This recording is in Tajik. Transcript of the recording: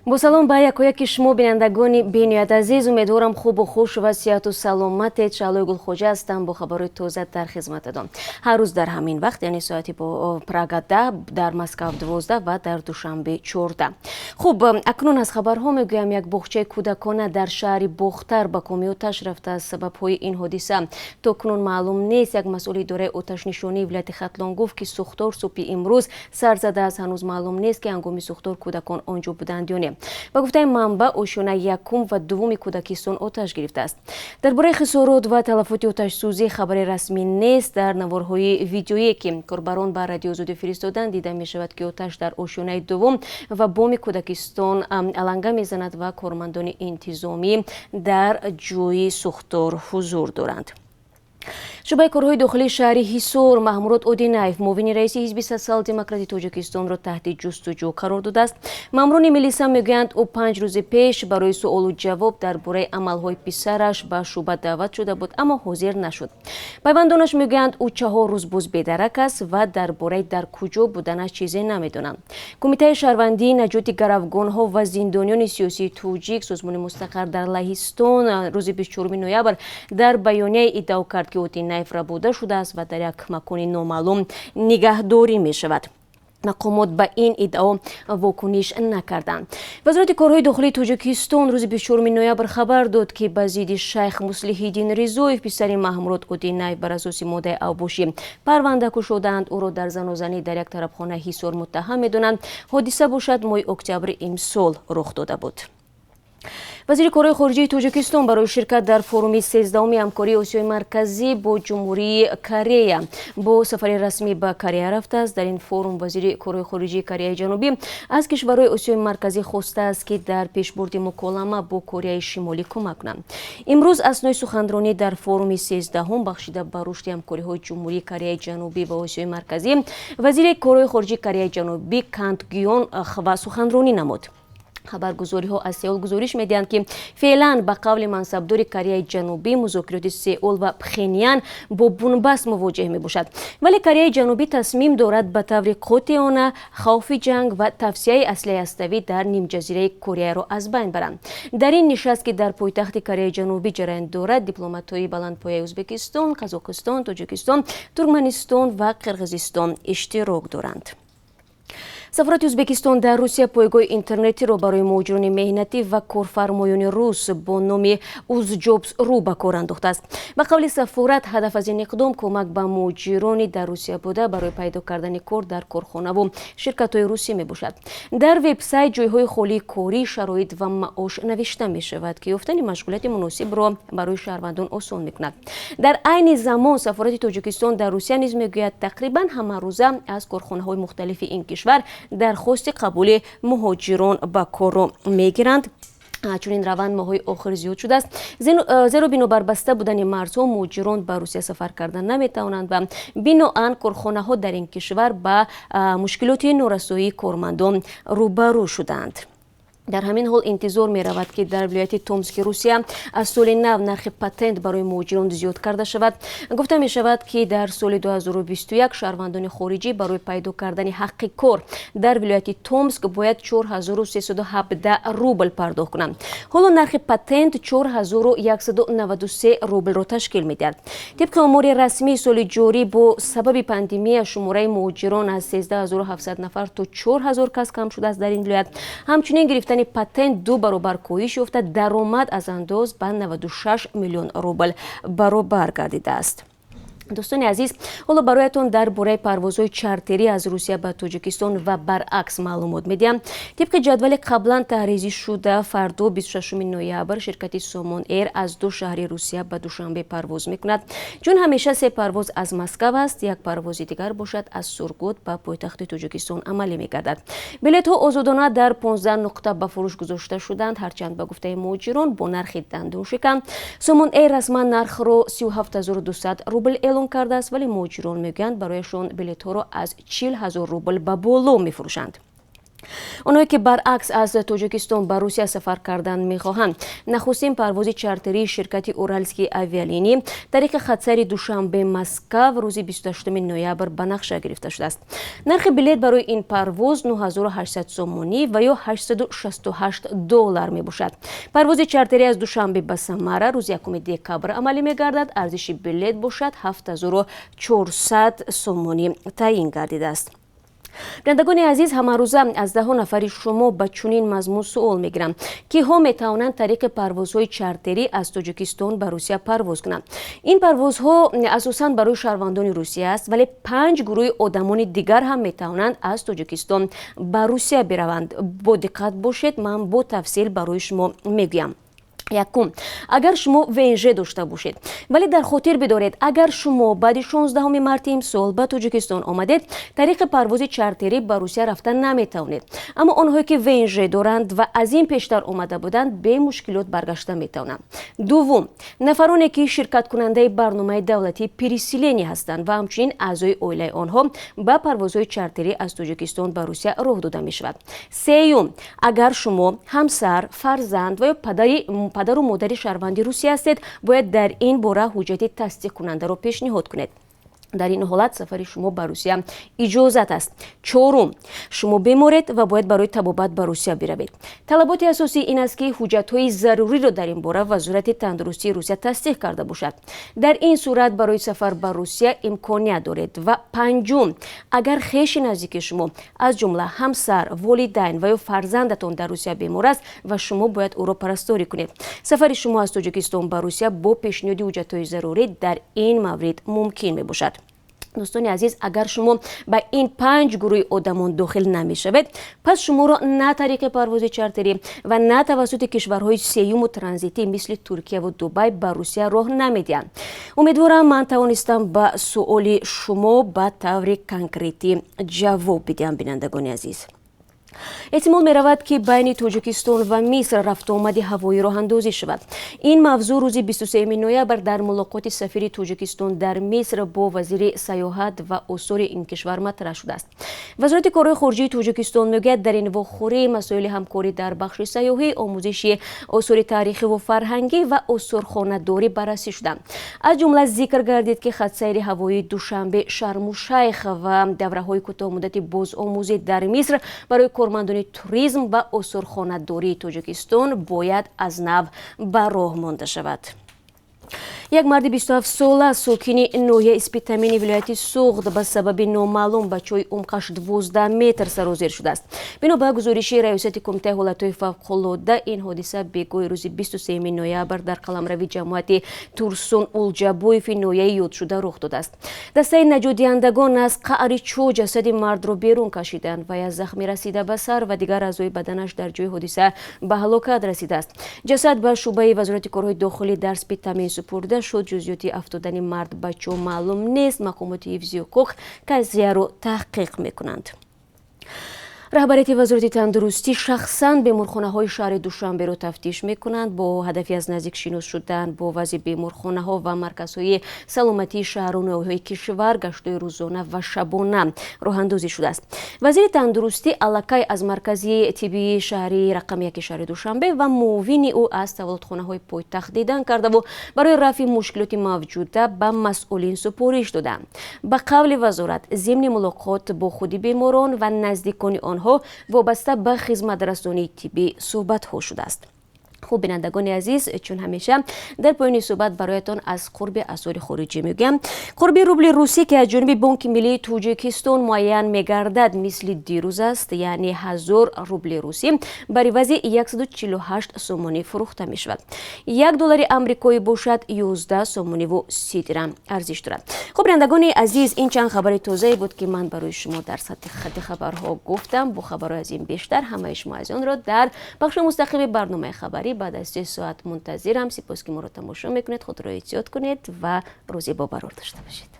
Бо салом ба якояки шумо, бинандагони бениҳоят азиз. Умедворам, хубу хуш ва сиҳату саломатед. Шаҳлои Гулхоҷа ҳастам, бо хабарҳои тоза дар хизмататон. Ҳар рӯз дар ҳамин вақт, яъне соати бо Прага 10, дар Москав 12 ва дар Душанбе 14. Хуб, акнун аз хабарҳо мегӯям. Як боғчаи кӯдакона дар шаҳри Бохтар ба коми оташ рафтааст. Сабабҳои ин ҳодиса то кунун маълум нест. Як масъули идораи оташнишонии вилояти Хатлон гуфт, ки сӯхтор субҳи имрӯз сар задааст. Ҳанӯз маълум нест, ки ҳангоми сӯхтор кӯдакон он ҷо буданд ё не. Ба гуфтаи манбаъ, ошёнаи якум ва дуввуми кӯдакистон оташ гирифтааст. Дар бораи хисорот ва талафоти оташсӯзӣ хабари расмӣ нест. Дар наворҳои видеое, ки корбарон ба Радиои Озодӣ фиристоданд, дида мешавад, ки оташ дар ошёнаи дуввум ва боми кӯдакистон аланга мезанад ва кормандони интизомӣ дар ҷои сӯхтор ҳузур доранд. Шӯъбаи корҳои дохилии шаҳри Ҳисор Маҳмурод Одинаев, муовини раиси Ҳизби Социал-демократи Тоҷикистонро, таҳти ҷустуҷӯ қарор додааст. Маъмурони милиса мегӯянд, ӯ 5 рӯзи пеш барои суолу ҷавоб дар бораи амалҳои писараш ба шӯъба даъват шуда буд, аммо ҳозир нашуд. Пайвандонаш мегӯянд, ӯ 4 рӯз боз бедарак аст ва дар бораи дар куҷо буданаш чизе намедонанд. Кумитаи шаҳрвандии наҷоти гаравгонҳо ва зиндониёни сиёсии тоҷик, созмони мустақар дар Лаҳистон, рӯзи 24 ноябр дар баёнияе иддао кард, ки Одинаев рабуда шудааст ва дар як макони номаълум нигаҳдорӣ мешавад. Мақомот ба ин иддао вокуниш накарданд. Вазорати корҳои дохилии Тоҷикистон рӯзи 24 ноябр хабар дод, ки ба зидди Шайх Муслиҳиддин Ризоев, писари Маҳмурод Одинаев, бар асоси моддаи авбошӣ парванда кушодаанд. Ӯро дар занозанӣ дар як тарабхонаи Ҳисор муттаҳам медонанд. Ҳодиса бошад, моҳи октябри имсол рух дода буд. Вазири корҳои хориҷии Тоҷикистон барои ширкат дар форуми 13-уми ҳамкории Осиёи Марказӣ бо Ҷумҳурии Корея бо сафари расмӣ ба Корея рафтааст. Дар ин форум вазири корҳои хориҷии Кореяи Ҷанубӣ аз кишварҳои Осиёи Марказӣ хостааст, ки дар пешбурди муколама бо Кореяи Шимолӣ кӯмак кунанд. Имрӯз аснои суханронӣ дар форуми 13-ум, бахшида ба рушди ҳамкориҳои Ҷумҳурии Кореяи Ҷанубӣ ва Осиёи Марказӣ, вазири корҳои хориҷии Кореяи Ҷанубӣ Канг Гён Хва суханронӣ намуд. Хабаргузориҳо аз Сеул гузориш медиҳанд, ки феълан, ба қавли мансабдори Кореяи Ҷанубӣ, музокироти Сеул ва Пхенян бо бунбаст мувоҷеҳ мебошад, вале Кореяи Ҷанубӣ тасмим дорад ба таври қотеона хавфи ҷанг ва тавсеаи аслиҳаи ҳаставӣ дар нимҷазираи Кореяро аз байн баранд. Дар ин нишаст, ки дар пойтахти Кореяи Ҷанубӣ ҷараён дорад, дипломатҳои баландпояи Ӯзбекистон, Қазоқистон, Тоҷикистон, Туркманистон ва Қирғизистон иштирок доранд. Сафорати Ӯзбекистон дар Русия пойгоҳи интернетиро барои муҳоҷирони меҳнатӣ ва корфармоёни рус бо номи UzJobs ру ба кор андохтааст. Ба қавли сафорат, ҳадаф аз ин иқдом кӯмак ба муҳоҷирони дар Русия буда барои пайдо кардани кор дар корхонаву ширкатҳои русӣ мебошад. Дар вебсайт ҷойҳои холии корӣ, шароит ва маош навишта мешавад, ки ёфтани машғулияти муносибро барои шаҳрвандон осон мекунад. Дар айни замон сафорати Тоҷикистон дар Русия низ мегӯяд, тақрибан ҳамарӯза аз корхонаҳои мухталифи ин кишвар дархости қабули муҳоҷирон ба корро мегиранд. Чунин раванд моҳҳои охир зиёд шудааст, зеро бинобар баста будани марзҳо муҳоҷирон ба Русия сафар карда наметавонанд ва биноан корхонаҳо дар ин кишвар ба мушкилоти норасоии кормандон рӯбарӯ шудаанд. Дар ҳамин ҳол интизор меравад, ки дар вилояти Томски Русия аз соли нав нархи патент барои муҳоҷирон зиёд карда шавад. Гуфта мешавад, ки дар соли 2021 шаҳрвандони хориҷӣ барои пайдо кардани ҳаққи кор дар вилояти Томск бояд 4317 рубл пардохт кунанд. Ҳоло нархи патент 4193 рублро ташкил медиҳад. Тибқи омори расмӣ, соли ҷорӣ бо сабаби пандемия шумораи муҳоҷирон аз 13 700 нафар то 4000 кас кам шудааст. Дар ин вилоят ҳамчунин гирифтани патент ду баробар коҳиш ёфта, даромад аз андоз ба 96 миллион рубл баробар гардидааст. Дӯстони азиз, ҳоло бароятон дар бораи парвозҳои чартерӣ аз Русия ба Тоҷикистон ва баръакс маълумот медиҳам. Тибқи ҷадвали қаблан таҳризӣ шуда, фардо, 26 ноябр, ширкати Сомон Эйр аз ду шаҳри Русия ба Душанбе парвоз мекунад. Чун ҳамеша, се парвоз аз Москав аст, як парвози дигар бошад, аз Сургут ба пойтахти Тоҷикистон амалӣ мегардад. Билетҳо озодона дар 15 нуқта ба фурӯш гузошта шуданд, ҳарчанд, ба гуфтаи муҳоҷирон, бо нархи дандоншикан. Сомон Эйр расман нархро 37 200 рубл эълон кардааст, вале муҳоҷирон мегӯянд, барояшон билетҳоро аз 40 000 рубл ба боло мефурӯшанд. Онҳое ки баръакс аз Тоҷикистон ба Русия сафар кардан мехоҳанд, нахустин парвози чартерии ширкати Уральские авиалинии тариқи хатсайри Душанбе Москав рӯзи 28 ноябр ба нақша гирифта шудааст. Нархи билет барои ин парвоз 9800 сомонӣ ва ё 868 доллар мебошад. Парвози чартерӣ аз Душанбе ба Самара рӯзи 1 декабр амалӣ мегардад. Арзиши билет бошад 7400 сомонӣ таъин гардидааст. Бинандагони азиз, ҳамарӯза аз даҳо нафари шумо ба чунин мазмун суол мегирам: киҳо метавонанд тариқи парвозҳои чартерӣ аз Тоҷикистон ба Русия парвоз кунанд? Ин парвозҳо асосан барои шаҳрвандони Русия аст, вале панҷ гурӯҳи одамони дигар ҳам метавонанд аз Тоҷикистон ба Русия бираванд. Бо диққат бошед, ман бо тафсил барои шумо мегӯям. Якум, агар шумо ВНЖ дошта бошед. Вале дар хотир бидоред, агар шумо баъди 16 марти имсол ба Тоҷикистон омадед, тариқи парвози чартерӣ ба Русия рафта наметавонед. Аммо онҳое ки ВНЖ доранд ва аз ин пештар омада буданд, бемушкилот баргашта метавонанд. Дуввум, нафароне ки ширкаткунандаи барномаи давлатии переселение ҳастанд ва ҳамчунин аъзои оилаи онҳо ба парвозҳои чартерӣ аз Тоҷикистон ба Русия роҳ дода мешавад. Сеюм, агар шумо ҳамсар, фарзанд ва ё падару модари шаҳрванди Русия ҳастед, бояд дар ин бора ҳуҷҷати тасдиқкунандаро пешниҳод кунед. Дар ин ҳолат сафари шумо ба Русия иҷозат аст. Чорум, шумо беморед ва бояд барои табобат ба Русия биравед. Талаботи асосӣ ин аст, ки ҳуҷҷатҳои заруриро дар ин бора Вазорати тандурустии Русия тасдиқ карда бошад. Дар ин сурат барои сафар ба Русия имконият доред. Ва панҷум, агар хеши наздики шумо, аз ҷумла ҳамсар, волидайн ва ё фарзандатон дар Русия бемор аст ва шумо бояд ӯро парасторӣ кунед, сафари шумо аз Тоҷикистон ба Русия бо пешниҳоди ҳуҷҷатҳои зарурӣ дар ин маврид мумкин мебошад. Дӯстони азиз, агар шумо ба ин панҷ гурӯҳи одамон дохил намешавед, пас шуморо на тариқи парвози чартерӣ ва на тавассути кишварҳои сеюму транзитӣ мисли Туркияву Дубай ба Русия роҳ намедиҳанд. Умедворам, ман тавонистам ба суоли шумо ба таври конкретӣ ҷавоб бидиҳам. Бинандагони азиз, эҳтимол меравад, ки байни Тоҷикистон ва Миср рафтуомади ҳавоӣ роҳандозӣ шавад. Ин мавзӯъ рӯзи 23 ноябр дар мулоқоти сафири Тоҷикистон дар Миср бо вазири сайёҳат ва осори ин кишвар матраҳ шудааст. Вазорати корҳои хориҷии Тоҷикистон мегӯяд, дар ин вохӯрӣ масоили ҳамкорӣ дар бахши сайёҳӣ, омӯзиши осори таърихиву фарҳангӣ ва осорхонадорӣ баррасӣ шуданд. Аз ҷумла зикр гардид, ки хатсайри ҳавоии Душанбе Шармушайх ва давраҳои кӯтоҳмуддати бозомӯзӣ дар Миср барои кормандони туризм ва осорхонадории Тоҷикистон бояд аз нав ба роҳ монда шавад. Як марди 27 сола, сокини ноҳияи Испитамини вилояти Суғд, ба сабаби номаълум ба чоҳи умқаш 12 метр сарозер шудааст. Бино ба гузориши Раёсати Кумитаи ҳолатҳои фавқулода, ин ҳодиса бегоҳи рӯзи 23 ноябр дар қаламрави ҷамоати Турсун Улҷабоеви ноҳияи ёдшуда рух додааст. Дастаи наҷотдиҳандагон аз қаъри чоҳ ҷасади мардро берун кашиданд ва аз захми расида ба сар ва дигар аъзои баданаш дар ҷои ҳодиса ба ҳалокат расидааст. Ҷасад ба шӯъбаи Вазорати корҳои дохилӣ дар Спитамен супурда шуд. Ҷузъиёти афтодани мард ба чоҳ маълум нест. Мақомоти ҳифзи ҳуқуқ қазияро таҳқиқ мекунанд. Раҳбарияти Вазорати тандурустӣ шахсан беморхонаҳои шаҳри Душанберо тафтиш мекунанд. Бо ҳадафи аз наздик шинос шудан бо вазъи беморхонаҳо ва марказҳои саломатии шаҳру ноҳияҳои кишвар гаштҳои рӯзона ва шабона роҳандозӣ шудааст. Вазири тандурустӣ аллакай аз маркази тиббии шаҳри рақами яки шаҳри Душанбе ва муовини ӯ аз таваллудхонаҳои пойтахт дидан кардаву барои рафъи мушкилоти мавҷуда ба масъулин супориш доданд. Ба қавли вазорат, зимни мулоқот бо худи беморон ва наздикони онҳо вобаста ба хизматрасонии тиббӣ суҳбатҳо шудааст. Хуб, бинандагони азиз, чун ҳамеша дар поёни суҳбат бароятон аз қурби асъори хориҷӣ мегӯям. Қурби рубли русӣ, ки аз ҷониби Бонки миллии Тоҷикистон муайян мегардад, мисли дирӯз аст, яъне 1000 рубли русӣ бар ивази 148 сомонӣ фурӯхта мешавад. 1 доллари амрикоӣ бошад 11 сомониву 30 дирам арзиш дорад. Хуб, бинандагони азиз, ин чанд хабари тозае буд, ки ман барои шумо дар сатҳи хати хабарҳо гуфтам. Бо хабарҳои аз ин бештар ҳамаи шумо азизонро дар бахши мустақими барномаи хабарӣ баъд аз 3 соат мунтазирам. Сипос, ки моро тамошо мекунед. Худро эҳтиёт кунед ва рӯзи бобарор дошта бошед.